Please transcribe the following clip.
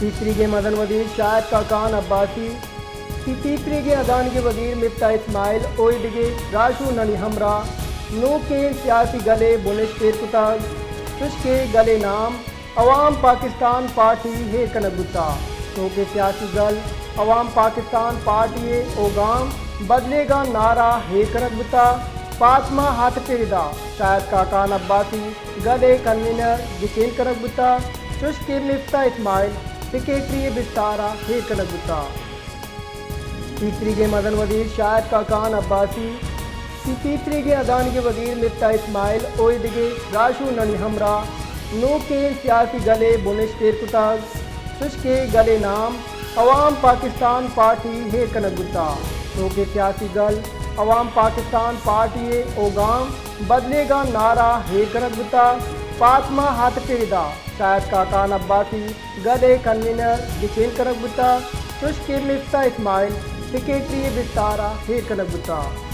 پیسریگیں مزن وزیر شاہد کاکان عباسی، تی پیسریگیں ہزانگی وزیر مفتاح اسماعیل اویدگے راہشونانی ہمراہ نوکیں سیاسی گل ءِ بنشت ایر کتگ، چوشکہ گل ءِ نام عوام پاکستان پارٹی ایر کنگ بوتگ۔ نوکیں سیاسی گل عوام پاکستان پارٹی ءِ اوگام بدلیگ ءِ نعرہ ایر کنگ بوتگ۔ فاطمہ ہاتک ءِ ردا شاہد کاکان عباسی گل ءِ کنوینر گچین کنگ بوتگ، چوشکہ مفتاح اسماعیل سیکرٹری ءِ بستار ءَ ایر کنگ بوتگ۔ پیسریگیں مزن وزیر شاہد کاکان عباسی، تی پیسریگیں ہزانگی وزیر مفتاح اسماعیل اویدگے راہشونانی ہمراہ نوکیں سیاسی گل ءِ بنشت ایر کتگ، چوشکہ گل ءِ نام عوام پاکستان پارٹی ایر کنگ بوتگ۔ نوکیں سیاسی گل عوام پاکستان پارٹی ءِ اوگام بدلیگ ءِ نعرہ ایر کنگ بوتگ۔ فاطمہ ہاتک ءِ ردا شاہد کاکان عباسی گل ءِ کنوینر گچین کنگ بوتگ، چوشکہ مفتاح اسماعیل سیکرٹری ءِ بستار ءَ ایر کنگ بوتگ۔